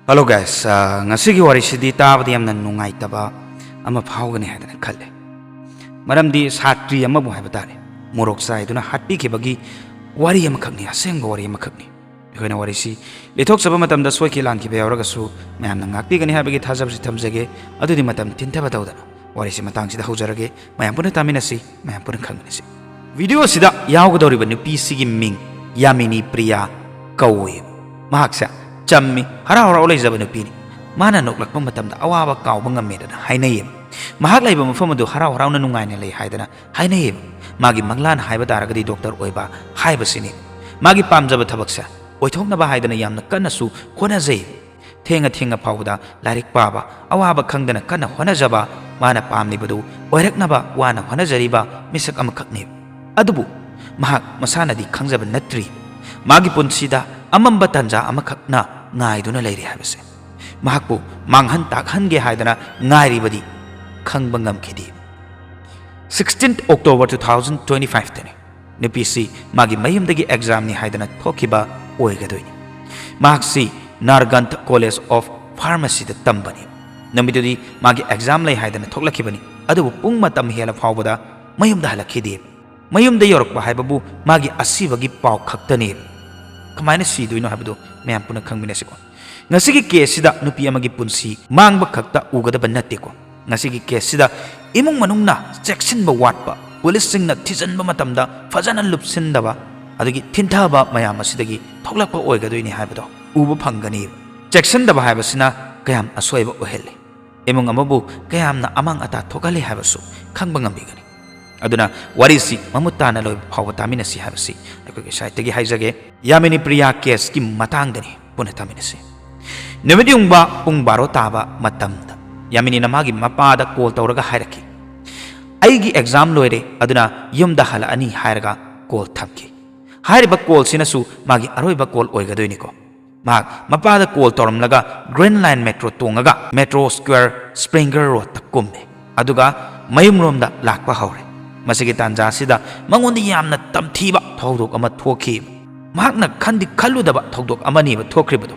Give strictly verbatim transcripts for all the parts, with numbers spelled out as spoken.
Hello guys, ꯑ, ꯉꯁꯤꯒꯤ ꯋꯥꯔꯤꯁꯤꯗꯤ ꯇꯥꯕꯗ ꯌꯥꯝꯅ ꯅꯨꯡꯉꯥꯏꯇꯕ ꯑꯃ ꯐꯥꯎꯒꯅꯤ ꯍꯥꯏꯗꯅ ꯈꯜꯂꯦ꯫ ꯃꯔꯝꯗꯤ ꯁꯥꯇ꯭ꯔꯤ ꯑꯃꯕꯨ ꯍꯥꯏꯕ ꯇꯥꯔꯦ, ꯃꯣꯔꯣꯛ ꯆꯥꯏꯗꯨꯅ ꯍꯥꯠꯄꯤꯈꯤꯕꯒꯤ ꯋꯥꯔꯤ ꯑꯃꯈꯛꯅꯤ, ꯑꯁꯦꯡꯕ ꯋꯥꯔꯤ ꯑꯃꯈꯛꯅꯤ꯫ ꯑꯩꯈꯣꯏꯅ ꯋꯥꯔꯤꯁꯤ ꯂꯤꯊꯣꯛꯆꯕ ꯃꯇꯝꯗ ꯁꯣꯏꯈꯤ ꯂꯥꯟꯈꯤꯕ ꯌꯥꯎꯔꯒꯁꯨ ꯃꯌꯥꯝꯅ ꯉꯥꯛꯄꯤꯒꯅꯤ ꯍꯥꯏꯕꯒꯤ ꯊꯥꯖꯕꯁꯤ ꯊꯝꯖꯒꯦ꯫ ꯑꯗꯨꯗꯤ ꯃꯇꯝ ꯊꯤꯟꯊꯕ ꯇꯧꯗꯅ ꯋꯥꯔꯤꯁꯤ ꯃꯇꯥꯡꯁꯤꯗ ꯍꯧꯖꯔꯒꯦ꯫ ꯃꯌꯥꯝ ꯄꯨꯟꯅ ꯇꯥꯃꯤꯟꯅꯁꯤ, ꯃꯌꯥꯝ ꯄꯨꯟꯅ ꯈꯪꯃꯤꯟꯅꯁꯤ꯫ ꯚꯤꯗꯤꯑꯣ ꯑꯁꯤꯗ ꯌꯥꯎꯒꯗꯧꯔꯤꯕ ꯅꯨꯄꯤꯁꯤꯒꯤ ꯃꯤꯡ ꯌꯥꯃꯤꯅꯤ ꯄ꯭ꯔꯤꯌꯥ ꯀꯧꯏ꯫ ꯃꯍꯥꯛꯁꯦ ꯆꯝꯃꯤ, ꯍꯔꯥꯎ ꯍꯔꯥꯎ ꯂꯩꯖꯕ ꯅꯨꯄꯤꯅꯤ꯫ ꯃꯥꯅ ꯅꯣꯛꯂꯛꯄ ꯃꯇꯝꯗ ꯑꯋꯥꯕ ꯀꯥꯎꯕ ꯉꯝꯃꯦꯗꯅ ꯍꯥꯏꯅꯩꯌꯦꯕ꯫ ꯃꯍꯥꯛ ꯂꯩꯕ ꯃꯐꯝ ꯑꯗꯨ ꯍꯔꯥꯎ ꯍꯔꯥꯎꯅ ꯅꯨꯡꯉꯥꯏꯅ ꯂꯩ ꯍꯥꯏꯗꯅ ꯍꯥꯏꯅꯩꯌꯦꯕ꯫ ꯃꯥꯒꯤ ꯃꯪꯂꯥꯟ ꯍꯥꯏꯕ ꯇꯥꯔꯒꯗꯤ ꯗꯣꯛꯇꯔ ꯑꯣꯏꯕ ꯍꯥꯏꯕꯁꯤꯅꯤ꯫ ꯃꯥꯒꯤ ꯄꯥꯝꯖꯕ ꯊꯕꯛꯁꯦ ꯑꯣꯏꯊꯣꯛꯅꯕ ꯍꯥꯏꯗꯅ ꯌꯥꯝꯅ ꯀꯟꯅꯁꯨ ꯍꯣꯠꯅꯖꯩ꯫ ꯊꯦꯡꯉ ꯊꯦꯡꯉ ꯐꯥꯎꯕꯗ ꯂꯥꯏꯔꯤꯛ ꯄꯥꯕ, ꯑꯋꯥꯕ ꯈꯪꯗꯅ ꯀꯟꯅ ꯍꯣꯠꯅꯖꯕ, ꯃꯥꯅ ꯄꯥꯝꯂꯤꯕꯗꯨ ꯑꯣꯏꯔꯛꯅꯕ ꯋꯥꯅ ꯍꯣꯠꯅꯖꯔꯤꯕ ꯃꯤꯁꯛ ꯑꯃꯈꯛꯅꯤ꯫ ꯑꯗꯨꯕꯨ ꯃꯍꯥꯛ ꯃꯁꯥꯅꯗꯤ ꯈꯪꯖꯕ ꯅꯠꯇ꯭ꯔꯤ, ꯃꯥꯒꯤ ꯄꯨꯟꯁꯤꯗ ꯑꯃꯝꯕ ꯇꯥꯟꯖꯥ ꯑꯃꯈꯛꯅ ꯉꯥꯏꯗꯨꯅ ꯂꯩꯔꯤ ꯍꯥꯏꯕꯁꯦ꯫ ꯃꯍꯥꯛꯄꯨ ꯃꯥꯡꯍꯟ ꯇꯥꯛꯍꯟꯒꯦ ꯍꯥꯏꯗꯅ ꯉꯥꯏꯔꯤꯕꯗꯤ ꯈꯪꯕ ꯉꯝꯈꯤꯗꯦ꯫ Sixteenth October two thousand twenty fiveꯇꯅꯤ ꯅꯨꯄꯤꯁꯤ ꯃꯥꯒꯤ ꯃꯌꯨꯝꯗꯒꯤ ꯑꯦꯛꯖꯥꯝꯅꯤ ꯍꯥꯏꯗꯅ ꯊꯣꯛꯈꯤꯕ ꯑꯣꯏꯒꯗꯣꯏꯅꯤ꯫ ꯃꯍꯥꯛꯁꯤ ꯅꯥꯔꯒꯟꯊ College of Pharmacyꯗ ꯇꯝꯕꯅꯤ꯫ ꯅꯨꯃꯤꯠꯇꯨꯗꯤ ꯃꯥꯒꯤ ꯑꯦꯛꯖꯥꯝ ꯂꯩ ꯍꯥꯏꯗꯅ ꯊꯣꯛꯂꯛꯈꯤꯕꯅꯤ, ꯑꯗꯨꯕꯨ ꯄꯨꯡ ꯃꯇꯝ ꯍꯦꯜꯂ ꯐꯥꯎꯕꯗ ꯃꯌꯨꯝꯗ ꯍꯜꯂꯛꯈꯤꯗꯦ꯫ ꯃꯌꯨꯝꯗ ꯌꯧꯔꯛꯄ ꯍꯥꯏꯕꯕꯨ ꯃꯥꯒꯤ ꯑꯁꯤꯕꯒꯤ ꯄꯥꯎ ꯈꯛꯇꯅꯤ꯫ ꯀꯃꯥꯏꯅ ꯁꯤꯗꯣꯏꯅꯣ ꯍꯥꯏꯕꯗꯨ ꯃꯌꯥꯝ ꯄꯨꯟꯅ ꯈꯪꯃꯤꯟꯅꯁꯤꯀꯣ꯫ ꯉꯁꯤꯒꯤ ꯀꯦꯁꯁꯤꯗ ꯅꯨꯄꯤ ꯑꯃꯒꯤ ꯄꯨꯟꯁꯤ ꯃꯥꯡꯕ ꯈꯛꯇ ꯎꯒꯗꯕ ꯅꯠꯇꯦꯀꯣ꯫ ꯉꯁꯤꯒꯤ ꯀꯦꯁꯁꯤꯗ ꯏꯃꯨꯡ ꯃꯅꯨꯡꯅ ꯆꯦꯛꯁꯤꯟꯕ ꯋꯥꯠꯄ, ꯄꯨꯂꯤꯁꯁꯤꯡꯅ ꯊꯤꯖꯤꯟꯕ ꯃꯇꯝꯗ ꯐꯖꯅ ꯂꯨꯞꯁꯤꯟꯗꯕ, ꯑꯗꯒꯤ ꯊꯤꯟꯊꯕ ꯃꯌꯥꯝ ꯑꯁꯤꯗꯒꯤ ꯊꯣꯛꯂꯛꯄ ꯑꯣꯏꯒꯗꯣꯏꯅꯤ ꯍꯥꯏꯕꯗꯣ ꯎꯕ ꯐꯪꯒꯅꯤ꯫ ꯆꯦꯛꯁꯤꯟꯗꯕ ꯍꯥꯏꯕꯁꯤꯅ ꯀꯌꯥꯝ ꯑꯁꯣꯏꯕ ꯑꯣꯏꯍꯜꯂꯤ, ꯏꯃꯨꯡ ꯑꯃꯕꯨ ꯀꯌꯥꯝꯅ ꯑꯃꯥꯡ ꯑꯇꯥ ꯊꯣꯛꯍꯜꯂꯤ ꯍꯥꯏꯕꯁꯨ ꯈꯪꯕ ꯉꯝꯕꯤꯒꯅꯤ꯫ ꯑꯗꯨꯅ ꯋꯥꯔꯤꯁꯤ ꯃꯃꯨꯠ ꯇꯥꯅ ꯂꯣꯏꯕ ꯐꯥꯎꯕ ꯇꯥꯃꯤꯟꯅꯁꯤ ꯍꯥꯏꯕꯁꯤ ꯑꯩꯈꯣꯏꯒꯤ ꯁꯥꯏꯠꯇꯒꯤ ꯍꯥꯏꯖꯒꯦ꯫ ꯌꯥꯃꯤꯅꯤ ꯄ꯭ꯔꯤꯌꯥ ꯀꯦꯁꯀꯤ ꯃꯇꯥꯡꯗꯅꯤ ꯄꯨꯟꯅ ꯇꯥꯃꯤꯟꯅꯁꯤ꯫ ꯅꯨꯃꯤꯠ ꯌꯨꯡꯕ ꯄꯨꯡ ꯕꯥꯔꯣ ꯇꯥꯕ ꯃꯇꯝꯗ ꯌꯥꯃꯤꯅꯤꯅ ꯃꯥꯒꯤ ꯃꯄꯥꯗ ꯀꯣꯜ ꯇꯧꯔꯒ ꯍꯥꯏꯔꯛꯈꯤ, "ꯑꯩꯒꯤ ꯑꯦꯛꯖꯥꯝ ꯂꯣꯏꯔꯦ, ꯑꯗꯨꯅ ꯌꯨꯝꯗ ꯍꯜꯂꯛꯑꯅꯤ" ꯍꯥꯏꯔꯒ ꯀꯣꯜ ꯊꯝꯈꯤ꯫ ꯍꯥꯏꯔꯤꯕ ꯀꯣꯜꯁꯤꯅꯁꯨ ꯃꯥꯒꯤ ꯑꯔꯣꯏꯕ ꯀꯣꯜ ꯑꯣꯏꯒꯗꯣꯏꯅꯤꯀꯣ꯫ ꯃꯍꯥꯛ ꯃꯄꯥꯗ ꯀꯣꯜ ꯇꯧꯔꯝꯂꯒ Green Line Metro ꯇꯣꯡꯉꯒ Metro Square Springer Roadꯇ ꯀꯨꯝꯃꯦ꯫ ꯑꯗꯨꯒ ꯃꯌꯨꯝꯂꯣꯝꯗ ꯂꯥꯛꯄ ꯍꯧꯔꯦ꯫ ꯃꯁꯤꯒꯤ ꯇꯥꯟꯖꯥ ꯑꯁꯤꯗ ꯃꯉꯣꯟꯗ ꯌꯥꯝꯅ ꯇꯝꯊꯤꯕ ꯊꯧꯗꯣꯛ ꯑꯃ ꯊꯣꯛꯈꯤ꯫ ꯃꯍꯥꯛꯅ ꯈꯟꯗꯤ ꯈꯜꯂꯨꯗꯕ ꯊꯧꯗꯣꯛ ꯑꯃꯅꯦꯕ ꯊꯣꯛꯈ꯭ꯔꯤꯕꯗꯨ꯫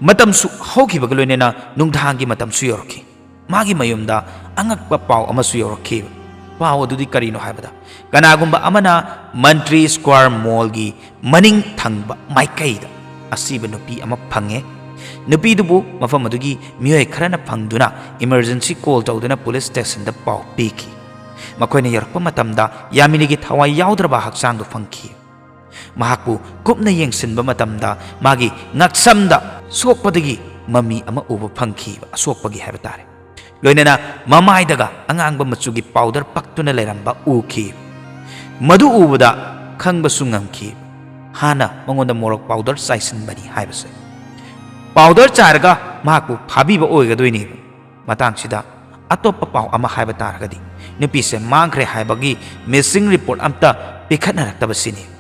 ꯃꯇꯝꯁꯨ ꯍꯧꯈꯤꯕꯒ ꯂꯣꯏꯅꯅ ꯅꯨꯡꯗꯥꯡꯒꯤ ꯃꯇꯝꯁꯨ ꯌꯧꯔꯛꯈꯤ꯫ ꯃꯥꯒꯤ ꯃꯌꯨꯝꯗ ꯑꯉꯛꯄ ꯄꯥꯎ ꯑꯃꯁꯨ ꯌꯧꯔꯛꯈꯤ꯫ ꯄꯥꯎ ꯑꯗꯨꯗꯤ ꯀꯔꯤꯅꯣ ꯍꯥꯏꯕꯗ, ꯀꯅꯥꯒꯨꯝꯕ ꯑꯃꯅ ꯃꯟꯇ꯭ꯔꯤ ꯁ꯭ꯀ꯭ꯋꯥꯔ ꯃꯣꯜꯒꯤ ꯃꯅꯤꯡ ꯊꯪꯕ ꯃꯥꯏꯀꯩꯗ ꯑꯁꯤꯕ ꯅꯨꯄꯤ ꯑꯃ ꯐꯪꯉꯦ꯫ ꯅꯨꯄꯤꯗꯨꯕꯨ ꯃꯐꯝ ꯑꯗꯨꯒꯤ ꯃꯤꯑꯣꯏ ꯈꯔꯅ ꯐꯪꯗꯨꯅ emergency call ꯇꯧꯗꯨꯅ ꯄꯨꯂꯤꯁ ꯁ꯭ꯇꯦꯁꯟꯗ ꯄꯥꯎ ꯄꯤꯈꯤ꯫ ꯃꯈꯣꯏꯅ ꯌꯧꯔꯛꯄ ꯃꯇꯝꯗ ꯌꯥꯃꯤꯅꯤꯒꯤ ꯊꯋꯥꯏ ꯌꯥꯎꯗ꯭ꯔꯕ ꯍꯛꯆꯥꯡꯗꯨ ꯐꯪꯈꯤ꯫ ꯃꯍꯥꯛꯄꯨ ꯀꯨꯞꯅ ꯌꯦꯡꯁꯤꯟꯕ ꯃꯇꯝꯗ ꯃꯥꯒꯤ ꯉꯛꯁꯝꯗ ꯁꯣꯛꯄꯗꯒꯤ ꯃꯃꯤ ꯑꯃ ꯎꯕ ꯐꯪꯈꯤꯕ, ꯑꯁꯣꯛꯄꯒꯤ ꯍꯥꯏꯕ ꯇꯥꯔꯦ꯫ ꯂꯣꯏꯅꯅ ꯃꯃꯥꯏꯗꯒ ꯑꯉꯥꯡꯕ ꯃꯆꯨꯒꯤ ꯄꯥꯎꯗꯔ ꯄꯛꯇꯨꯅ ꯂꯩꯔꯝꯕ ꯎꯈꯤ꯫ ꯃꯗꯨ ꯎꯕꯗ ꯈꯪꯕꯁꯨ ꯉꯝꯈꯤ, ꯍꯥꯟꯅ ꯃꯉꯣꯟꯗ ꯃꯣꯔꯣꯛ ꯄꯥꯎꯗꯔ ꯆꯥꯏꯁꯤꯟꯕꯅꯤ ꯍꯥꯏꯕꯁꯦ꯫ ꯄꯥꯎꯗꯔ ꯆꯥꯏꯔꯒ ꯃꯍꯥꯛꯄꯨ ꯐꯥꯕꯤꯕ ꯑꯣꯏꯒꯗꯣꯏꯅꯤ꯫ ꯃꯇꯥꯡꯁꯤꯗ ꯑꯇꯣꯞꯄ ꯄꯥꯎ ꯑꯃ ꯍꯥꯏꯕ ꯇꯥꯔꯒꯗꯤ, ꯅꯨꯄꯤꯁꯦ ꯃꯥꯡꯈ꯭ꯔꯦ ꯍꯥꯏꯕꯒꯤ missing report ꯑꯝꯇ ꯄꯤꯈꯠꯅꯔꯛꯇꯕꯁꯤꯅꯤ꯫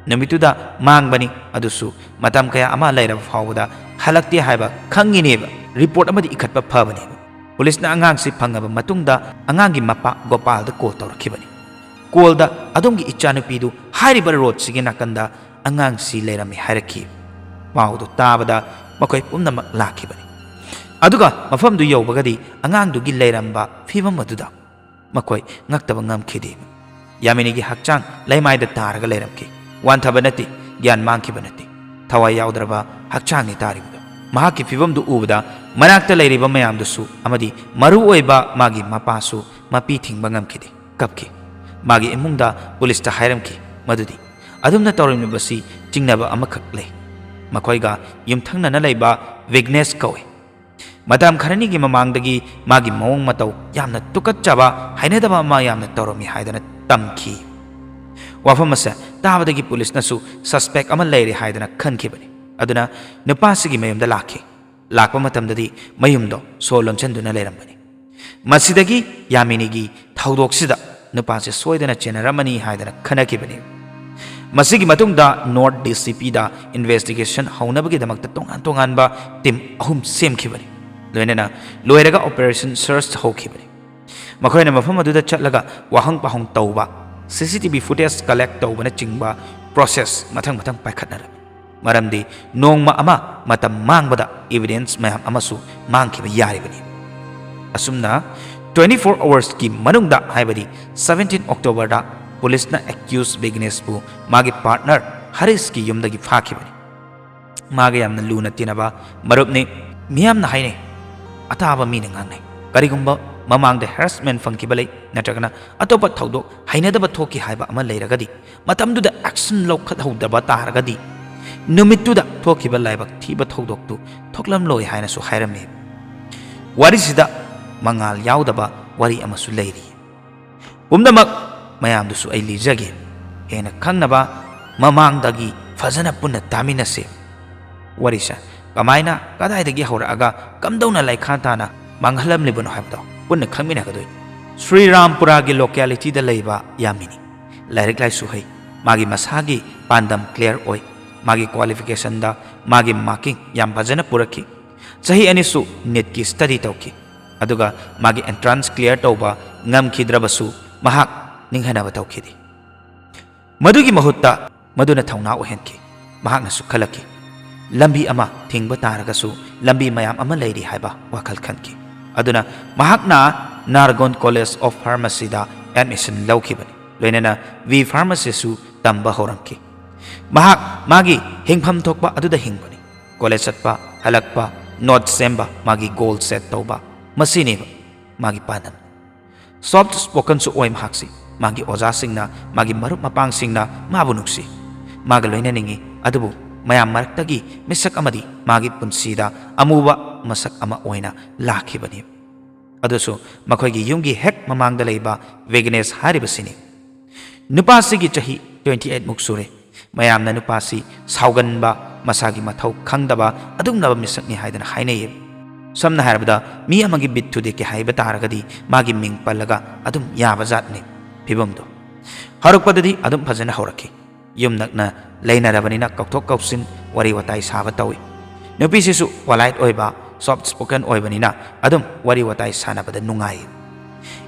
ꯅꯨꯃꯤꯠꯇꯨꯗ ꯃꯥꯡꯕꯅꯤ, ꯑꯗꯨꯁꯨ ꯃꯇꯝ ꯀꯌꯥ ꯑꯃ ꯂꯩꯔꯕ ꯐꯥꯎꯕꯗ ꯍꯜꯂꯛꯇꯦ ꯍꯥꯏꯕ ꯈꯪꯉꯤꯅꯦꯕ꯫ Report ꯑꯃꯗꯤ ꯏꯈꯠꯄ ꯐꯕꯅꯦꯕ꯫ ꯄꯨꯂꯤꯁꯅ ꯑꯉꯥꯡꯁꯤ ꯐꯪꯉꯕ ꯃꯇꯨꯡꯗ ꯑꯉꯥꯡꯒꯤ ꯃꯄꯥ ꯒꯣꯄꯥꯜꯗ call ꯇꯧꯔꯛꯈꯤꯕꯅꯤ꯫ Callꯗ "ꯑꯗꯣꯝꯒꯤ ꯏꯆꯥꯅꯨꯄꯤꯗꯨ ꯍꯥꯏꯔꯤꯕ roadꯁꯤꯒꯤ ꯅꯥꯀꯟꯗ ꯑꯉꯥꯡꯁꯤ ꯂꯩꯔꯝꯃꯤ" ꯍꯥꯏꯔꯛꯈꯤ꯫ ꯄꯥꯎꯗꯨ ꯇꯥꯕꯗ ꯃꯈꯣꯏ ꯄꯨꯝꯅꯃꯛ ꯂꯥꯛꯈꯤꯕꯅꯤ꯫ ꯑꯗꯨꯒ ꯃꯐꯝꯗꯨ ꯌꯧꯕꯒꯗꯤ ꯑꯉꯥꯡꯗꯨꯒꯤ ꯂꯩꯔꯝꯕ ꯐꯤꯕꯝ ꯑꯗꯨꯗ ꯃꯈꯣꯏ ꯉꯛꯇꯕ ꯉꯝꯈꯤꯗꯦ꯫ ꯌꯥꯃꯤꯅꯤꯒꯤ ꯍꯛꯆꯥꯡ ꯂꯩꯃꯥꯏꯗ ꯇꯥꯔꯒ ꯂꯩꯔꯝꯈꯤ꯫ ꯋꯥꯟꯊꯕ ꯅꯠꯇꯦ, ꯒ꯭ꯌꯥꯟ ꯃꯥꯡꯈꯤꯕ ꯅꯠꯇꯦ, ꯊꯋꯥꯏ ꯌꯥꯎꯗ꯭ꯔꯕ ꯍꯛꯆꯥꯡꯅꯤ ꯇꯥꯔꯤꯕꯗꯨ꯫ ꯃꯍꯥꯛꯀꯤ ꯐꯤꯕꯝꯗꯨ ꯎꯕꯗ ꯃꯅꯥꯛꯇ ꯂꯩꯔꯤꯕ ꯃꯌꯥꯝꯗꯨꯁꯨ ꯑꯃꯗꯤ ꯃꯔꯨ ꯑꯣꯏꯕ ꯃꯥꯒꯤ ꯃꯄꯥꯁꯨ ꯃꯄꯤ ꯊꯤꯡꯕ ꯉꯝꯈꯤꯗꯦ, ꯀꯞꯈꯤ꯫ ꯃꯥꯒꯤ ꯏꯃꯨꯡꯗ ꯄꯨꯂꯤꯁꯇ ꯍꯥꯏꯔꯝꯈꯤ ꯃꯗꯨꯗꯤ ꯑꯗꯨꯝꯅ ꯇꯧꯔꯝꯂꯤꯕꯁꯤ ꯆꯤꯡꯅꯕ ꯑꯃꯈꯛ ꯂꯩ꯫ ꯃꯈꯣꯏꯒ ꯌꯨꯝꯊꯪꯅꯅ ꯂꯩꯕ ꯋꯤꯒ꯭ꯅꯦꯁ ꯀꯧꯏ꯫ ꯃꯇꯝ ꯈꯔꯅꯤꯒꯤ ꯃꯃꯥꯡꯗꯒꯤ ꯃꯥꯒꯤ ꯃꯑꯣꯡ ꯃꯇꯧ ꯌꯥꯝꯅ ꯇꯨꯀꯠꯆꯕ, ꯍꯩꯅꯗꯕ ꯑꯃ ꯌꯥꯝꯅ ꯇꯧꯔꯝꯃꯤ ꯍꯥꯏꯗꯅ ꯇꯝꯈꯤ꯫ ꯋꯥꯐꯝ ꯑꯁꯦ ꯇꯥꯕꯗꯒꯤ ꯄꯨꯂꯤꯁꯅꯁꯨ suspect ꯑꯃ ꯂꯩꯔꯦ ꯍꯥꯏꯗꯅ ꯈꯟꯈꯤꯕꯅꯤ꯫ ꯑꯗꯨꯅ ꯅꯨꯄꯥꯁꯤꯒꯤ ꯃꯌꯨꯝꯗ ꯂꯥꯛꯈꯤ꯫ ꯂꯥꯛꯄ ꯃꯇꯝꯗꯗꯤ ꯃꯌꯨꯝꯗꯣ ꯁꯣ ꯂꯣꯟꯁꯤꯟꯗꯨꯅ ꯂꯩꯔꯝꯕꯅꯤ꯫ ꯃꯁꯤꯗꯒꯤ ꯌꯥꯃꯤꯅꯤꯒꯤ ꯊꯧꯗꯣꯛꯁꯤꯗ ꯅꯨꯄꯥꯁꯦ ꯁꯣꯏꯗꯅ ꯆꯦꯟꯅꯔꯝꯃꯅꯤ ꯍꯥꯏꯗꯅ ꯈꯟꯅꯈꯤꯕꯅꯤ꯫ ꯃꯁꯤꯒꯤ ꯃꯇꯨꯡꯗ North DCPꯗ investigation ꯍꯧꯅꯕꯒꯤꯗꯃꯛꯇ ꯇꯣꯉꯥꯟ ꯇꯣꯉꯥꯟꯕ team ꯑꯍꯨꯝ ꯁꯦꯝꯈꯤꯕꯅꯤ꯫ ꯂꯣꯏꯅꯅ ꯂꯣꯏꯔꯒ operation search ꯍꯧꯈꯤꯕꯅꯤ꯫ ꯃꯈꯣꯏꯅ ꯃꯐꯝ ꯑꯗꯨꯗ ꯆꯠꯂꯒ ꯋꯥꯍꯪ ꯄꯥꯎꯍꯪ ꯇꯧꯕ, CCTV footage collect ꯇꯧꯕꯅꯆꯤꯡꯕ process ꯃꯊꯪ ꯃꯊꯪ ꯄꯥꯏꯈꯠꯅꯔꯝꯃꯤ꯫ ꯃꯔꯝꯗꯤ ꯅꯣꯡꯃ ꯑꯃ ꯃꯇꯝ ꯃꯥꯡꯕꯗ evidence ꯃꯌꯥꯝ ꯑꯃꯁꯨ ꯃꯥꯡꯈꯤꯕ ꯌꯥꯔꯤꯕꯅꯤ꯫ ꯑꯁꯨꯝꯅ twenty four hoursꯀꯤ ꯃꯅꯨꯡꯗ, ꯍꯥꯏꯕꯗꯤ seventeen Octoberꯗ, ꯄꯨꯂꯤꯁꯅ accused ꯕꯤꯒ꯭ꯅꯦꯁꯄꯨ ꯃꯥꯒꯤ partner ꯍꯔꯤꯁꯀꯤ ꯌꯨꯝꯗꯒꯤ ꯐꯥꯈꯤꯕꯅꯤ꯫ ꯃꯥꯒ ꯌꯥꯝꯅ ꯂꯨꯅ ꯇꯤꯟꯅꯕ ꯃꯔꯨꯞꯅꯤ꯫ ꯃꯤꯌꯥꯝꯅ ꯍꯥꯏꯅꯩ, ꯑꯇꯥꯕ ꯃꯤꯅ ꯉꯥꯡꯅꯩ, ꯀꯔꯤꯒꯨꯝꯕ ꯃꯃꯥꯡꯗ harassment ꯐꯪꯈꯤꯕ ꯂꯩ ꯅꯠꯇ꯭ꯔꯒꯅ ꯑꯇꯣꯞꯄ ꯊꯧꯗꯣꯛ ꯍꯩꯅꯗꯕ ꯊꯣꯛꯈꯤ ꯍꯥꯏꯕ ꯑꯃ ꯂꯩꯔꯒꯗꯤ, ꯃꯇꯝꯗꯨꯗ action ꯂꯧꯈꯠꯍꯧꯗꯕ ꯇꯥꯔꯒꯗꯤ, ꯅꯨꯃꯤꯠꯇꯨꯗ ꯊꯣꯛꯈꯤꯕ ꯂꯥꯏꯕꯛ ꯊꯤꯕ ꯊꯧꯗꯣꯛꯇꯨ ꯊꯣꯛꯂꯝꯂꯣꯏ ꯍꯥꯏꯅꯁꯨ ꯍꯥꯏꯔꯝꯃꯤ꯫ ꯋꯥꯔꯤꯁꯤꯗ ꯃꯉꯥꯜ ꯌꯥꯎꯗꯕ ꯋꯥꯔꯤ ꯑꯃꯁꯨ ꯂꯩꯔꯤ꯫ ꯄꯨꯝꯅꯃꯛ ꯃꯌꯥꯝꯗꯨꯁꯨ ꯑꯩ ꯂꯤꯖꯒꯦ꯫ ꯍꯦꯟꯅ ꯈꯪꯅꯕ ꯃꯃꯥꯡꯗꯒꯤ ꯐꯖꯅ ꯄꯨꯟꯅ ꯇꯥꯃꯤꯟꯅꯁꯤ꯫ ꯋꯥꯔꯤꯁꯦ ꯀꯃꯥꯏꯅ, ꯀꯗꯥꯏꯗꯒꯤ ꯍꯧꯔꯛꯑꯒ ꯀꯝꯗꯧꯅ ꯂꯩꯈꯥ ꯇꯥꯅ ꯃꯥꯡꯍꯜꯂꯝꯂꯤꯕꯅꯣ ꯍꯥꯏꯕꯗꯣ ꯄꯨꯟꯅ ꯈꯪꯃꯤꯟꯅꯒꯗꯣꯏꯅꯤ꯫ ꯁ꯭ꯔꯤꯔꯥꯝꯄꯨꯔꯥꯒꯤ localityꯗ ꯂꯩꯕ ꯌꯥꯃꯤꯅꯤ꯫ ꯂꯥꯏꯔꯤꯛ ꯂꯥꯏꯁꯨ ꯍꯩ, ꯃꯥꯒꯤ ꯃꯁꯥꯒꯤ ꯄꯥꯟꯗꯝ clear ꯑꯣꯏ, ꯃꯥꯒꯤ qualificationꯗ ꯃꯥꯒꯤ marking ꯌꯥꯝ ꯐꯖꯅ ꯄꯨꯔꯛꯈꯤ꯫ ꯆꯍꯤ ꯑꯅꯤꯁꯨ NEETꯀꯤ study ꯇꯧꯈꯤ, ꯑꯗꯨꯒ ꯃꯥꯒꯤ entrance clear ꯇꯧꯕ ꯉꯝꯈꯤꯗ꯭ꯔꯕꯁꯨ ꯃꯍꯥꯛ ꯅꯤꯡꯍꯟꯅꯕ ꯇꯧꯈꯤꯗꯦ꯫ ꯃꯗꯨꯒꯤ ꯃꯍꯨꯠꯇ ꯃꯗꯨꯅ ꯊꯧꯅꯥ ꯑꯣꯏꯍꯟꯈꯤ꯫ ꯃꯍꯥꯛꯅꯁꯨ ꯈꯜꯂꯛꯈꯤ, ꯂꯝꯕꯤ ꯑꯃ ꯊꯤꯡꯕ ꯇꯥꯔꯒꯁꯨ ꯂꯝꯕꯤ ꯃꯌꯥꯝ ꯑꯃ ꯂꯩꯔꯤ ꯍꯥꯏꯕ ꯋꯥꯈꯜ ꯈꯟꯈꯤ꯫ ꯑꯗꯨꯅ ꯃꯍꯥꯛꯅ Naragon College of Pharmacyꯗ admission ꯂꯧꯈꯤꯕꯅꯤ꯫ ꯂꯣꯏꯅꯅ B Pharmacyꯁꯨ ꯇꯝꯕ ꯍꯧꯔꯝꯈꯤ꯫ ꯃꯍꯥꯛ ꯃꯥꯒꯤ ꯍꯤꯡꯐꯝ ꯊꯣꯛꯄ ꯑꯗꯨꯗ ꯍꯤꯡꯕꯅꯤ꯫ College ꯆꯠꯄ, ꯍꯜꯂꯛꯄ, note ꯁꯦꯝꯕ, ꯃꯥꯒꯤ goal set ꯇꯧꯕ, ꯃꯁꯤꯅꯦꯕ ꯃꯥꯒꯤ ꯄꯥꯟꯗꯝ꯫ Soft spokenꯁꯨ ꯑꯣꯏ ꯃꯍꯥꯛꯁꯤ꯫ ꯃꯥꯒꯤ ꯑꯣꯖꯥꯁꯤꯡꯅ, ꯃꯥꯒꯤ ꯃꯔꯨꯞ ꯃꯄꯥꯡꯁꯤꯡꯅ ꯃꯥꯕꯨ ꯅꯨꯡꯁꯤ, ꯃꯥꯒ ꯂꯣꯏꯅꯅꯤꯡꯏ꯫ ꯑꯗꯨꯕꯨ ꯃꯌꯥꯝ ꯃꯔꯛꯇꯒꯤ ꯃꯤꯁꯛ ꯑꯃꯗꯤ ꯃꯥꯒꯤ ꯄꯨꯟꯁꯤꯗ ꯑꯃꯨꯕ ꯃꯁꯛ ꯑꯃ ꯑꯣꯏꯅ ꯂꯥꯛꯈꯤꯕꯅꯤ꯫ ꯑꯗꯨꯁꯨ ꯃꯈꯣꯏꯒꯤ ꯌꯨꯝꯒꯤ ꯍꯦꯛ ꯃꯃꯥꯡꯗ ꯂꯩꯕ ꯕꯤꯒ꯭ꯅꯦꯁ ꯍꯥꯏꯔꯤꯕꯁꯤꯅꯤ꯫ ꯅꯨꯄꯥꯁꯤꯒꯤ ꯆꯍꯤ twenty eight ꯃꯨꯛ ꯁꯨꯔꯦ꯫ ꯃꯌꯥꯝꯅ ꯅꯨꯄꯥꯁꯤ ꯁꯥꯎꯒꯟꯕ, ꯃꯁꯥꯒꯤ ꯃꯊꯧ ꯈꯪꯗꯕ ꯑꯗꯨꯒꯨꯝꯂꯕ ꯃꯤꯁꯛꯅꯤ ꯍꯥꯏꯗꯅ ꯍꯥꯏꯅꯩꯌꯦ꯫ ꯁꯝꯅ ꯍꯥꯏꯔꯕꯗ, ꯃꯤ ꯑꯃꯒꯤ ꯕꯤꯠ ꯊꯨꯗꯦꯛꯀꯦ ꯍꯥꯏꯕ ꯇꯥꯔꯒꯗꯤ ꯃꯥꯒꯤ ꯃꯤꯡ ꯄꯜꯂꯒ ꯑꯗꯨꯝ ꯌꯥꯕ ꯖꯥꯠꯅꯤ ꯐꯤꯕꯝꯗꯣ꯫ ꯍꯧꯔꯛꯄꯗꯗꯤ ꯑꯗꯨꯝ ꯐꯖꯅ ꯍꯧꯔꯛꯈꯤ꯫ ꯌꯨꯝ ꯅꯛꯅ ꯂꯩꯅꯔꯕꯅꯤꯅ ꯀꯧꯊꯣꯛ ꯀꯧꯁꯤꯟ, ꯋꯥꯔꯤ ꯋꯥꯇꯥꯏ ꯁꯥꯕ ꯇꯧꯏ꯫ ꯅꯨꯄꯤꯁꯤꯁꯨ polite ꯑꯣꯏꯕ, soft spoken ꯑꯣꯏꯕꯅꯤꯅ ꯑꯗꯨꯝ ꯋꯥꯔꯤ ꯋꯥꯇꯥꯏ ꯁꯥꯟꯅꯕꯗ ꯅꯨꯡꯉꯥꯏ꯫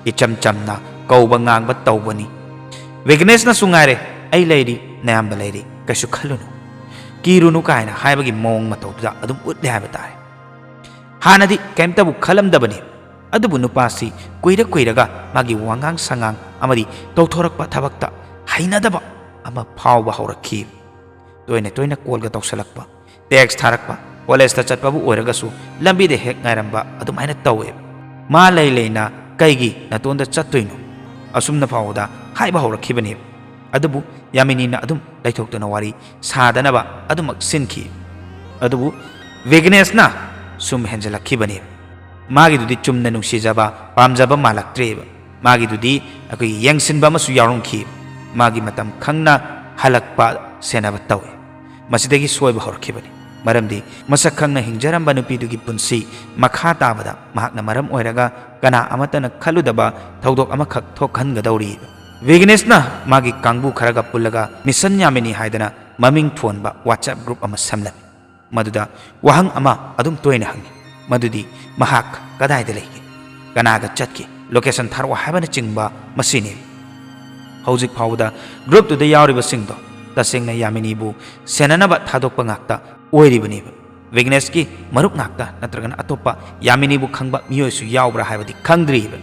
ꯏꯆꯝ ꯆꯝꯅ ꯀꯧꯕ ꯉꯥꯡꯕ ꯇꯧꯕꯅꯤ꯫ ꯕꯤꯒ꯭ꯅꯦꯁꯅꯁꯨ ꯉꯥꯏꯔꯦ, "ꯑꯩ ꯂꯩꯔꯤ, ꯅꯌꯥꯝꯕ ꯂꯩꯔꯤ, ꯀꯩꯁꯨ ꯈꯜꯂꯨꯅꯨ꯫ "ꯀꯤꯔꯨꯅꯨ" ꯀꯥꯏꯅ ꯍꯥꯏꯕꯒꯤ ꯃꯑꯣꯡ ꯃꯇꯧꯗꯨꯗ ꯑꯗꯨꯝ ꯎꯠꯂꯦ ꯍꯥꯏꯕ ꯇꯥꯔꯦ꯫ ꯍꯥꯟꯅꯗꯤ ꯀꯩꯝꯇꯕꯨ ꯈꯜꯂꯝꯗꯕꯅꯤ, ꯑꯗꯨꯕꯨ ꯅꯨꯄꯥꯁꯤ ꯀꯨꯏꯔ ꯀꯨꯏꯔꯒ ꯃꯥꯒꯤ ꯋꯥꯉꯥꯡ ꯁꯉꯥꯡ ꯑꯃꯗꯤ ꯇꯧꯊꯣꯔꯛꯄ ꯊꯕꯛꯇ ꯍꯩꯅꯗꯕ ꯑꯃ ꯐꯥꯎꯕ ꯍꯧꯔꯛꯈꯤ꯫ ꯇꯣꯏꯅ ꯇꯣꯏꯅ ꯀꯣꯜꯒ ꯇꯧꯁꯜꯂꯛꯄ, ꯇꯦꯛꯁ ꯊꯥꯔꯛꯄ, ꯀꯣꯂꯦꯖꯇ ꯆꯠꯄꯕꯨ ꯑꯣꯏꯔꯒꯁꯨ ꯂꯝꯕꯤꯗ ꯍꯦꯛ ꯉꯥꯏꯔꯝꯕ ꯑꯗꯨꯃꯥꯏꯅ ꯇꯧꯋꯦꯕ꯫ ꯃꯥ ꯂꯩ ꯂꯩꯅ "ꯀꯩꯒꯤ ꯅꯇꯣꯟꯗ ꯆꯠꯇꯣꯏꯅꯣ?" ꯑꯁꯨꯝꯅ ꯐꯥꯎꯕꯗ ꯍꯥꯏꯕ ꯍꯧꯔꯛꯈꯤꯕꯅꯦꯕ꯫ ꯑꯗꯨꯕꯨ ꯌꯥꯃꯤꯅꯤꯅ ꯑꯗꯨꯝ ꯂꯩꯊꯣꯛꯇꯅ ꯋꯥꯔꯤ ꯁꯥꯗꯅꯕ ꯑꯗꯨꯃꯛ ꯁꯤꯟꯈꯤ꯫ ꯑꯗꯨꯕꯨ ꯚꯤꯒ꯭ꯅꯦꯁꯅ ꯁꯨꯝ ꯍꯦꯟꯖꯜꯂꯛꯈꯤꯕꯅꯦꯕ꯫ ꯃꯥꯒꯤꯗꯨꯗꯤ ꯆꯨꯝꯅ ꯅꯨꯡꯁꯤꯖꯕ, ꯄꯥꯝꯖꯕ ꯃꯥꯜꯂꯛꯇ꯭ꯔꯦꯕ꯫ ꯃꯥꯒꯤꯗꯨꯗꯤ ꯑꯩꯈꯣꯏꯒꯤ ꯌꯦꯡꯁꯤꯟꯕ ꯑꯃꯁꯨ ꯌꯥꯎꯔꯝꯈꯤ꯫ ꯃꯥꯒꯤ ꯃꯇꯝ ꯈꯪꯅ ꯍꯜꯂꯛꯄ, ꯁꯦꯟꯅꯕ ꯇꯧꯏ꯫ ꯃꯁꯤꯗꯒꯤ ꯁꯣꯏꯕ ꯍꯧꯔꯛꯈꯤꯕꯅꯤ꯫ ꯃꯔꯝꯗꯤ ꯃꯁꯛ ꯈꯪꯅ ꯍꯤꯡꯖꯔꯝꯕ ꯅꯨꯄꯤꯗꯨꯒꯤ ꯄꯨꯟꯁꯤ ꯃꯈꯥ ꯇꯥꯕꯗ ꯃꯍꯥꯛꯅ ꯃꯔꯝ ꯑꯣꯏꯔꯒ ꯀꯅꯥ ꯑꯃꯠꯇꯅ ꯈꯜꯂꯨꯗꯕ ꯊꯧꯗꯣꯛ ꯑꯃꯈꯛ ꯊꯣꯛꯍꯟꯒꯗꯧꯔꯤ꯫ ꯚꯤꯒ꯭ꯅꯦꯁꯅ ꯃꯥꯒꯤ ꯀꯥꯡꯕꯨ ꯈꯔꯒ ꯄꯨꯜꯂꯒ ꯃꯤꯁꯟ ꯌꯥꯃꯤꯅꯤ ꯍꯥꯏꯗꯅ ꯃꯃꯤꯡ ꯊꯣꯟꯕ WhatsApp group ꯑꯃ ꯁꯦꯝꯂꯝꯃꯤ꯫ ꯃꯗꯨꯗ ꯋꯥꯍꯪ ꯑꯃ ꯑꯗꯨꯝ ꯇꯣꯏꯅ ꯍꯪꯉꯤ, ꯃꯗꯨꯗꯤ "ꯃꯍꯥꯛ ꯀꯗꯥꯏꯗ ꯂꯩꯒꯦ? ꯀꯅꯥꯒ ꯆꯠꯀꯦ? ꯂꯣꯀꯦꯁꯟ ꯊꯥꯔꯛꯑꯣ" ꯍꯥꯏꯕꯅꯆꯤꯡꯕ ꯃꯁꯤꯅꯤ꯫ ꯍꯧꯖꯤꯛ ꯐꯥꯎꯕꯗ ꯒ꯭ꯔꯨꯞꯇꯨꯗ ꯌꯥꯎꯔꯤꯕꯁꯤꯡꯗꯣ ꯇꯁꯦꯡꯅ ꯌꯥꯃꯤꯅꯤꯕꯨ ꯁꯦꯟꯅꯅꯕ ꯊꯥꯗꯣꯛꯄ ꯉꯥꯛꯇ ꯑꯣꯏꯔꯤꯕꯅꯦꯕ꯫ ꯚꯤꯒ꯭ꯅꯦꯁꯀꯤ ꯃꯔꯨꯞ ꯉꯥꯛꯇ ꯅꯠꯇ꯭ꯔꯒꯅ ꯑꯇꯣꯞꯄ ꯌꯥꯃꯤꯅꯤꯕꯨ ꯈꯪꯕ ꯃꯤꯑꯣꯏꯁꯨ ꯌꯥꯎꯕ꯭ꯔꯥ ꯍꯥꯏꯕꯗꯤ ꯈꯪꯗ꯭ꯔꯤꯕ꯫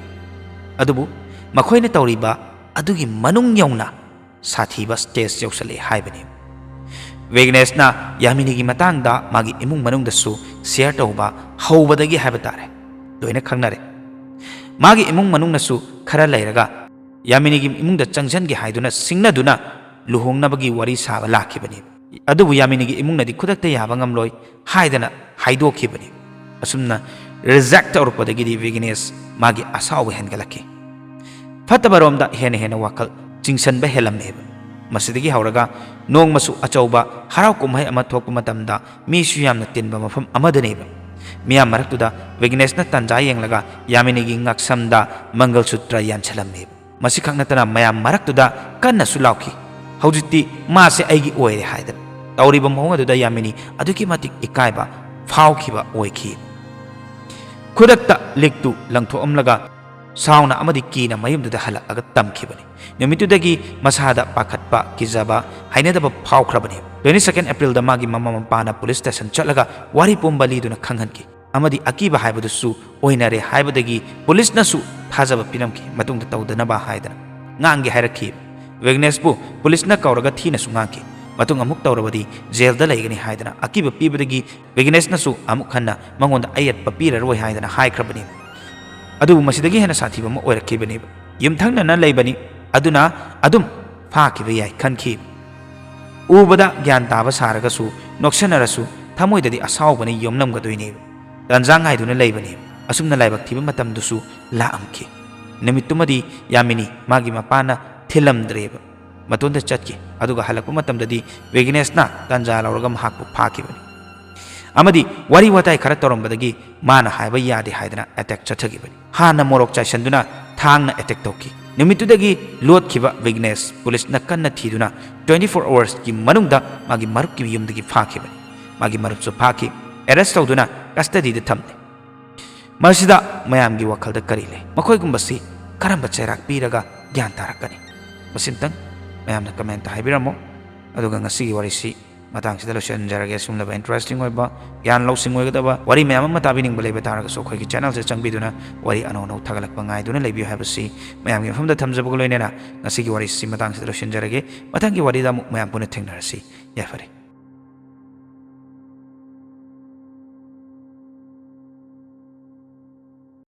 ꯑꯗꯨꯕꯨ ꯃꯈꯣꯏꯅ ꯇꯧꯔꯤꯕ ꯑꯗꯨꯒꯤ ꯃꯅꯨꯡ ꯌꯧꯅ ꯁꯥꯊꯤꯕ stage ꯌꯧꯁꯜꯂꯛꯑꯦ ꯍꯥꯏꯕꯅꯤ꯫ ꯚꯤꯒ꯭ꯅꯦꯁꯅ ꯌꯥꯃꯤꯅꯤꯒꯤ ꯃꯇꯥꯡꯗ ꯃꯥꯒꯤ ꯏꯃꯨꯡ ꯃꯅꯨꯡꯗꯁꯨ share ꯇꯧꯕ ꯍꯧꯕꯗꯒꯤ ꯍꯥꯏꯕ ꯇꯥꯔꯦ, ꯂꯣꯏꯅ ꯈꯪꯅꯔꯦ꯫ ꯃꯥꯒꯤ ꯏꯃꯨꯡ ꯃꯅꯨꯡꯅꯁꯨ ꯈꯔ ꯂꯩꯔꯒ ꯌꯥꯃꯤꯅꯤꯒꯤ ꯏꯃꯨꯡꯗ ꯆꯪꯁꯤꯟꯒꯦ ꯍꯥꯏꯗꯨꯅ ꯁꯤꯡꯅꯗꯨꯅ ꯂꯨꯍꯣꯡꯅꯕꯒꯤ ꯋꯥꯔꯤ ꯁꯥꯕ ꯂꯥꯛꯈꯤꯕꯅꯤ꯫ ꯑꯗꯨꯕꯨ ꯌꯥꯃꯤꯅꯤꯒꯤ ꯏꯃꯨꯡꯅꯗꯤ ꯈꯨꯗꯛꯇ ꯌꯥꯕ ꯉꯝꯂꯣꯏ ꯍꯥꯏꯗꯅ ꯍꯥꯏꯗꯣꯛꯈꯤꯕꯅꯤ꯫ ꯑꯁꯨꯝꯅ reject ꯇꯧꯔꯛꯄꯗꯒꯤꯗꯤ ꯚꯤꯒ꯭ꯅꯦꯁ ꯃꯥꯒꯤ ꯑꯁꯥꯎꯕ ꯍꯦꯟꯒꯠꯂꯛꯈꯤ꯫ ꯐꯠꯇꯕꯔꯣꯝꯗ ꯍꯦꯟꯅ ꯍꯦꯟꯅ ꯋꯥꯈꯜ ꯆꯤꯡꯁꯤꯟꯕ ꯍꯦꯜꯂꯝꯃꯦꯕ꯫ ꯃꯁꯤꯗꯒꯤ ꯍꯧꯔꯒ ꯅꯣꯡꯃꯁꯨ ꯑꯆꯧꯕ ꯍꯔꯥꯎ ꯀꯨꯝꯍꯩ ꯑꯃ ꯊꯣꯛꯄ ꯃꯇꯝꯗ ꯃꯤꯁꯨ ꯌꯥꯝꯅ ꯇꯤꯟꯕ ꯃꯐꯝ ꯑꯃꯗꯅꯦꯕ꯫ ꯃꯤꯌꯥꯝ ꯃꯔꯛꯇꯨꯗ ꯚꯤꯒ꯭ꯅꯦꯁꯅ ꯇꯥꯟꯖꯥ ꯌꯦꯡꯂꯒ ꯌꯥꯃꯤꯅꯤꯒꯤ ꯉꯛꯁꯝꯗ ꯃꯪꯒꯜ ꯁꯨꯇ꯭ꯔ ꯌꯥꯟꯁꯤꯜꯂꯝꯃꯦꯕ꯫ ꯃꯁꯤꯈꯛ ꯅꯠꯇꯅ ꯃꯌꯥꯝ ꯃꯔꯛꯇꯨꯗ ꯀꯟꯅꯁꯨ ꯂꯥꯎꯈꯤ, "ꯍꯧꯖꯤꯛꯇꯤ ꯃꯥꯁꯦ ꯑꯩꯒꯤ ꯑꯣꯏꯔꯦ" ꯍꯥꯏꯗꯅ꯫ ꯇꯧꯔꯤꯕ ꯃꯑꯣꯡ ꯑꯗꯨꯗ ꯌꯥꯃꯤꯅꯤ ꯑꯗꯨꯛꯀꯤ ꯃꯇꯤꯛ ꯏꯀꯥꯏꯕ ꯐꯥꯎꯈꯤꯕ ꯑꯣꯏꯈꯤ꯫ ꯈꯨꯗꯛꯇ ꯂꯤꯛꯇꯨ ꯂꯪꯊꯣꯛꯑꯝꯂꯒ ꯁꯥꯎꯅ ꯑꯃꯗꯤ ꯀꯤꯅ ꯃꯌꯨꯝꯗꯨꯗ ꯍꯜꯂꯛꯑꯒ ꯇꯝꯈꯤꯕꯅꯤ꯫ ꯅꯨꯃꯤꯠꯇꯨꯗꯒꯤ ꯃꯁꯥꯗ ꯄꯥꯈꯠꯄ, ꯀꯤꯖꯕ, ꯍꯩꯅꯗꯕ ꯐꯥꯎꯈ꯭ꯔꯕꯅꯤ꯫ Twenty second April ꯗ ꯃꯥꯒꯤ ꯃꯃꯥ ꯃꯄꯥꯅ ꯄꯨꯂꯤꯁ ꯁ꯭ꯇꯦꯁꯟ ꯆꯠꯂꯒ ꯋꯥꯔꯤ ꯄꯨꯝꯕ ꯂꯤꯗꯨꯅ ꯈꯪꯍꯟꯈꯤ꯫ ꯑꯃꯗꯤ ꯑꯀꯤꯕ ꯍꯥꯏꯕꯗꯨꯁꯨ ꯑꯣꯏꯅꯔꯦ ꯍꯥꯏꯕꯗꯒꯤ ꯄꯨꯂꯤꯁꯅꯁꯨ ꯊꯥꯖꯕ ꯄꯤꯔꯝꯈꯤ꯫ ꯃꯇꯨꯡꯗ ꯇꯧꯗꯅꯕ ꯍꯥꯏꯗꯅ ꯉꯥꯡꯒꯦ ꯍꯥꯏꯔꯛꯈꯤ꯫ ꯋꯤꯒꯅꯦꯁꯄꯨ ꯄꯨꯂꯤꯁꯅ ꯀꯧꯔꯒ ꯊꯤꯅꯁꯨ ꯉꯥꯡꯈꯤ꯫ ꯃꯇꯨꯡ ꯑꯃꯨꯛ ꯇꯧꯔꯕꯗꯤ ꯖꯦꯜꯗ ꯂꯩꯒꯅꯤ ꯍꯥꯏꯗꯅ ꯑꯀꯤꯕ ꯄꯤꯕꯗꯒꯤ ꯋꯤꯒꯅꯦꯁꯅꯁꯨ ꯑꯃꯨꯛ ꯍꯟꯅ ꯃꯉꯣꯟꯗ ꯑꯌꯦꯠꯄ ꯄꯤꯔꯔꯣꯏ ꯍꯥꯏꯗꯅ ꯍꯥꯏꯈ꯭ꯔꯕꯅꯤ꯫ ꯑꯗꯨꯕꯨ ꯃꯁꯤꯗꯒꯤ ꯍꯦꯟꯅ ꯁꯥꯊꯤꯕ ꯑꯃ ꯑꯣꯏꯔꯛꯈꯤꯕꯅꯤ꯫ ꯌꯨꯝꯊꯪꯅꯅ ꯂꯩꯕꯅꯤ, ꯑꯗꯨꯅ ꯑꯗꯨꯝ ꯐꯥꯈꯤꯕ ꯌꯥꯏ ꯈꯟꯈꯤ꯫ ꯎꯕꯗ ꯒ꯭ꯌꯥꯟ ꯇꯥꯕ ꯁꯥꯔꯒꯁꯨ, ꯅꯣꯛꯁꯟꯅꯔꯁꯨ, ꯊꯃꯣꯏꯗꯗꯤ ꯑꯁꯥꯎꯕꯅ ꯌꯣꯝꯂꯝꯒꯗꯣꯏꯅꯦꯕ꯫ ꯇꯥꯟꯖꯥ ꯉꯥꯏꯗꯨꯅ ꯂꯩꯕꯅꯦꯕ꯫ ꯑꯁꯨꯝꯅ ꯂꯥꯏꯕꯛ ꯊꯤꯕ ꯃꯇꯝꯗꯨꯁꯨ ꯂꯥꯛꯑꯝꯈꯤ꯫ ꯅꯨꯃꯤꯠꯇꯨꯃꯗꯤ ꯌꯥꯃꯤꯅꯤ ꯃꯥꯒꯤ ꯃꯄꯥꯅ ꯊꯤꯜꯂꯝꯗ꯭ꯔꯦꯕ꯫ ꯃꯇꯣꯟꯗ ꯆꯠꯈꯤ꯫ ꯑꯗꯨꯒ ꯍꯜꯂꯛꯄ ꯃꯇꯝꯗꯗꯤ ꯋꯤꯒꯅꯦꯁꯅ ꯇꯥꯟꯖꯥ ꯂꯧꯔꯒ ꯃꯍꯥꯛꯄꯨ ꯐꯥꯈꯤꯕꯅꯤ꯫ ꯑꯃꯗꯤ ꯋꯥꯔꯤ ꯋꯥꯇꯥꯏ ꯈꯔ ꯇꯧꯔꯝꯕꯗꯒꯤ ꯃꯥꯅ ꯍꯥꯏꯕ ꯌꯥꯗꯦ ꯍꯥꯏꯗꯅ ꯑꯦꯇꯦꯛ ꯆꯠꯊꯈꯤꯕꯅꯤ꯫ ꯍꯥꯟꯅ ꯃꯣꯔꯣꯛ ꯆꯥꯏꯁꯟꯗꯨꯅ ꯊꯥꯡꯅ ꯑꯦꯇꯦꯛ ꯇꯧꯈꯤ꯫ ꯅꯨꯃꯤꯠꯇꯨꯗꯒꯤ ꯂꯣꯠꯈꯤꯕ ꯋꯤꯒꯅꯦꯁ ꯄꯨꯂꯤꯁꯅ ꯀꯟꯅ ꯊꯤꯗꯨꯅ twenty four hours ꯀꯤ ꯃꯅꯨꯡꯗ ꯃꯥꯒꯤ ꯃꯔꯨꯞꯀꯤ ꯌꯨꯝꯗꯒꯤ ꯐꯥꯈꯤꯕꯅꯤ꯫ ꯃꯥꯒꯤ ꯃꯔꯨꯞꯁꯨ ꯐꯥꯈꯤ꯫ ꯑꯦꯔꯦꯁ ꯇꯧꯗꯨꯅ ꯀꯁꯇꯗꯤꯗ ꯊꯝꯂꯦ꯫ ꯃꯁꯤꯗ ꯃꯌꯥꯝꯒꯤ ꯋꯥꯈꯜꯗ ꯀꯔꯤ ꯂꯩ? ꯃꯈꯣꯏꯒꯨꯝꯕꯁꯤ ꯀꯔꯝꯕ ꯆꯩꯔꯥꯛ ꯄꯤꯔꯒ ꯒ꯭ꯌꯥꯟ ꯇꯥꯔꯛꯀꯅꯤ? ꯃꯁꯤꯝꯇꯪ ꯃꯌꯥꯝꯅ ꯀꯃꯦꯟꯇ ꯍꯥꯏꯕꯤꯔꯝꯃꯣ꯫ ꯑꯗꯨꯒ ꯉꯁꯤꯒꯤ ꯋꯥꯔꯤꯁꯤ ꯃꯇꯥꯡꯁꯤꯗ ꯂꯣꯏꯁꯤꯟꯖꯔꯒꯦ꯫ ꯑꯁꯨꯝꯂꯕ ꯏꯟꯇꯔꯦꯁꯇꯤꯡ ꯑꯣꯏꯕ, ꯒ꯭ꯌꯥꯟ ꯂꯧꯁꯤꯡ ꯑꯣꯏꯒꯗꯕ ꯋꯥꯔꯤ ꯃꯌꯥꯝ ꯑꯃ ꯇꯥꯕꯤꯅꯤꯡꯕ ꯂꯩꯕ ꯇꯥꯔꯒꯁꯨ ꯑꯩꯈꯣꯏꯒꯤ ꯆꯦꯅꯦꯜꯁꯦ ꯆꯪꯕꯤꯗꯨꯅ ꯋꯥꯔꯤ ꯑꯅꯧ ꯑꯅꯧ ꯊꯥꯒꯠꯂꯛꯄ ꯉꯥꯏꯗꯨꯅ ꯂꯩꯕꯤꯌꯨ ꯍꯥꯏꯕꯁꯤ ꯃꯌꯥꯝꯒꯤ ꯃꯐꯝꯗ ꯊꯝꯖꯕꯒ ꯂꯣꯏꯅꯅ ꯉꯁꯤꯒꯤ ꯋꯥꯔꯤꯁꯤ ꯃꯇꯥꯡꯁꯤꯗ ꯂꯣꯏꯁꯤꯟꯖꯔꯒꯦ꯫ ꯃꯊꯪꯒꯤ ꯋꯥꯔꯤꯗ ꯑꯃꯨꯛ ꯃꯌꯥꯝ ꯄꯨꯟꯅ ꯊꯦꯡꯅꯔꯁꯤ꯫ ꯌꯥꯏꯐꯔꯦ꯫